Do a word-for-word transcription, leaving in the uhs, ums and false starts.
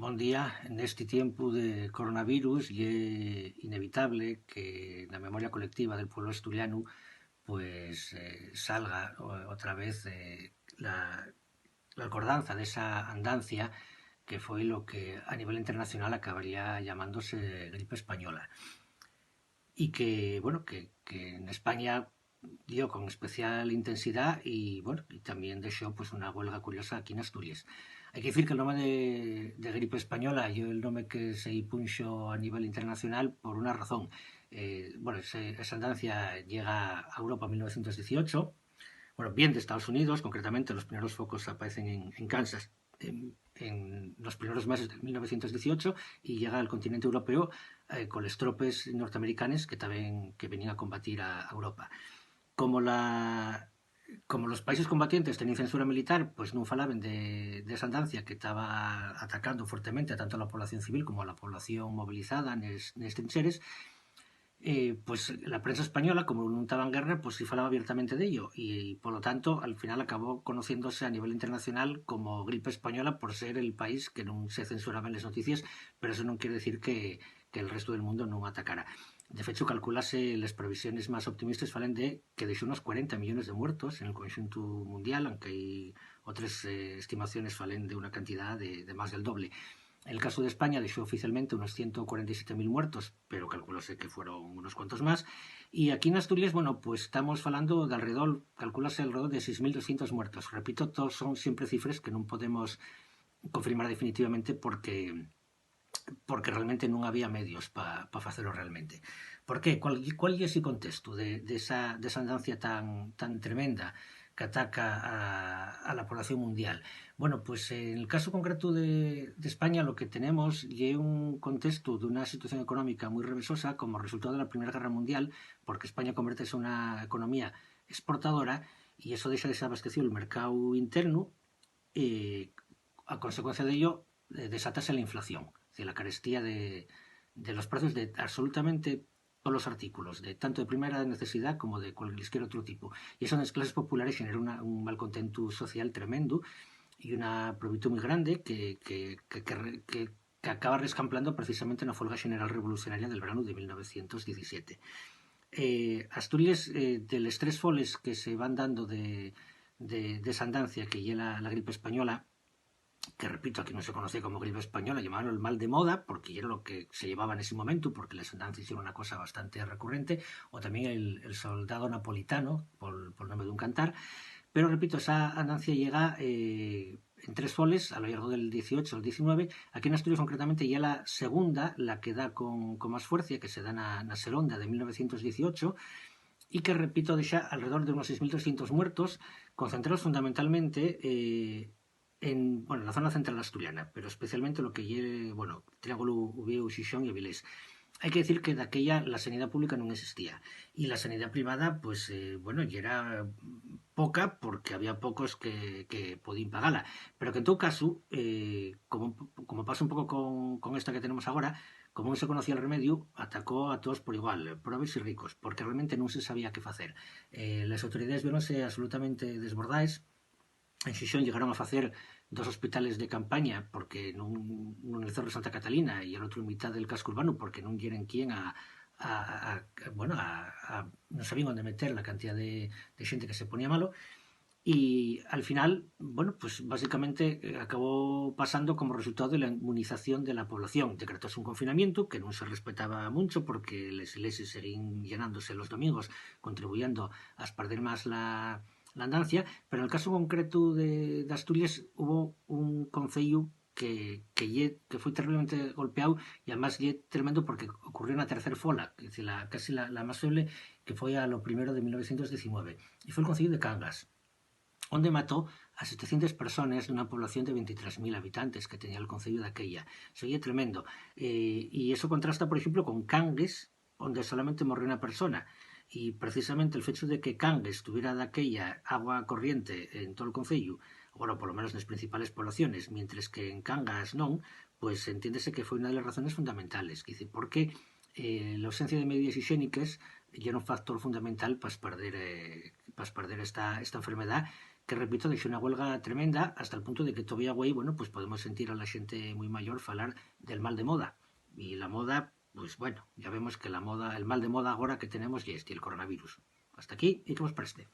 Bon día. Nesti tiempu de coronavirus ye inevitable que na memoria colectiva del pueblo asturianu, pues, eh, salga o-, otra vez, eh, la, la alcordanza d'esa andancia que foi lo que a nivel internacional acabaría llamándose gripe española. Y que, bueno, que, que en España dio con especial intensidá y, bueno, y tamién dexó, pues, una huelga curiosa aquí n'Asturies. Hai que dicir que el nome de, de gripe española ye el nome que se-y punxo a nivel internacional por una razón. Eh, bueno, ese, esa andancia llega a Europa en mil novecientos dieciocho. Bueno, vien d'Estaos Unidos, concretamente, los primeros focos aparecen en, en Kansas en, en los primeros meses de mil novecientos dieciocho y llega al continente europeo, eh, con les tropes norteamericanes que taben, que veníen a combatir a, a Europa. Como la, como los países combatientes teníen censura militar, pues nun falaben de, de esa andancia que taba atacando fuertemente tanto a la población civil como a la población movilizada nes, nes trincheres. Eh, pues la prensa española, como nun taba en guerra, pues sí falaba abiertamente d'ello y, y, polo tanto, al final acabó conociéndose a nivel internacional como gripe española por ser el país que nun se censuraba en les noticies, pero eso nun quiere decir que, que el resto del mundo nun atacara. De fecho, calculase, les previsiones más optimistes falen de que dexó unos cuarenta millones de muertos en el conxuntu mundial, aunque hai otres, eh, estimaciones falen de una cantidá de, de más del doble. El casu d'España dexó oficialmente unos ciento cuarenta y siete mil muertos, pero calculóse que fueron unos cuantos más. Y aquí n'Asturies, bueno, pues tamos falando d'alredor, calculóse alredor de seis mil doscientos muertos. Repito, todos son siempre cifres que nun podemos confirmar definitivamente porque, porque realmente nun había medios pa, pa facelo realmente. ¿Por qué? ¿Cuál, cuál ye ese contexto de, de esa, de esa andancia tan, tan tremenda que ataca a, a la población mundial? Bueno, pues, eh, en el caso concreto de, de España, lo que tenemos ye un contexto d'una situación económica mui revesosa como resultado de la Primera Guerra Mundial, porque España convertese en una economía exportadora y eso dexa desabastecido el mercáu internu, y a consecuencia d'ello, eh, desátase la inflación, es decir, la carestía de, de los precios de absolutamente todos los artículos, de, tanto de primera necesidad como de cualquier otro tipo. Y eso en las clases populares genera una, un malcontentu social tremendo y una probitu muy grande que, que, que, que re-, que, que acaba rescamplando precisamente una folga general revolucionaria del verano de mil novecientos diecisiete. Eh, Asturies, eh, de les tres foles que se van dando de, de, de esa andancia que ye la, la gripe española, que repito, aquí no se conocía como gripe española, llamaban el mal de moda, porque era lo que se llevaba en ese momento, porque la andancia era una cosa bastante recurrente, o también el, el soldado napolitano, por, por nombre de un cantar. Pero repito, esa andancia llega, eh, en tres foles a lo largo del dieciocho al diecinueve. Aquí en Asturias, concretamente, ya la segunda, la que da con, con más fuerza, que se da na, na Seronda de mil novecientos dieciocho, y que, repito, dexa alrededor de unos seis mil trescientos muertos, concentrados fundamentalmente, eh, en, bueno, en la zona central asturiana, pero especialmente lo que ye, bueno, Triángulo Uviéu, Xixón y Avilés. Hai que dicir que daquella la sanidá pública nun existía, y la sanidá privada, pues, eh, bueno, yera poca porque había pocos que, que podíen pagala. Pero que, en todo caso, eh, como, como pasa un poco con, con esta que tenemos agora, como nun se conocía el remediu, atacó a todos por igual, eh, probes y ricos, porque realmente nun se sabía qué facer. Eh, les autoridaes viéronse absolutamente desbordaes. En Xixón llegaron a facer dos hospitales de campaña, porque nun, nun el Cerro Santa Catalina y el otro en mitad del casco urbano, porque nun yeren quién a, a, a, a, bueno, a, a, non sabían dónde meter la cantidad de, de xente que se ponía malo. Y al final, bueno, pues básicamente, eh, acabó pasando como resultado de la inmunización de la población. Decretóse un confinamiento que nun se respetaba muncho porque les iglesias seguían llenándose los domingos, contribuyendo a esparder más la, la andancia, pero en el caso concreto de, de Asturias hubo un conceyu que, que ye, que foi terriblemente golpeáu, y además ye tremendo porque ocurrió na tercer fola, es decir, la, casi la, la más feble, que foi a lo primero de mil novecientos diecinueve, y foi el conceyu de Cangas, onde mató a setecientas personas d'una población de veintitrés mil habitantes que tenía el conceyu daquella. Eso ye tremendo. Eh, y eso contrasta, por exemplo, con Cangues, onde solamente morrió una persona. Y precisamente el fechu de que Cangues tuviera daquella agua corriente en todo el conceyu, bueno, por lo menos en las principales poblaciones, mientras que en Cangas non, pues entiéndese que fue una de las razones fundamentales, que dice, porque, eh, la ausencia de medidas higiénicas ya era un factor fundamental para esparder, eh, pa esparder esta, esta enfermedad, que, repito, dexó una huelga tremenda hasta el punto de que todavía güei, bueno, pues podemos sentir a la xente mui mayor falar del mal de moda. Y la moda, pues bueno, ya vemos que la moda, el mal de moda agora que tenemos ye esti, el coronavirus. Hasta aquí y que vos preste.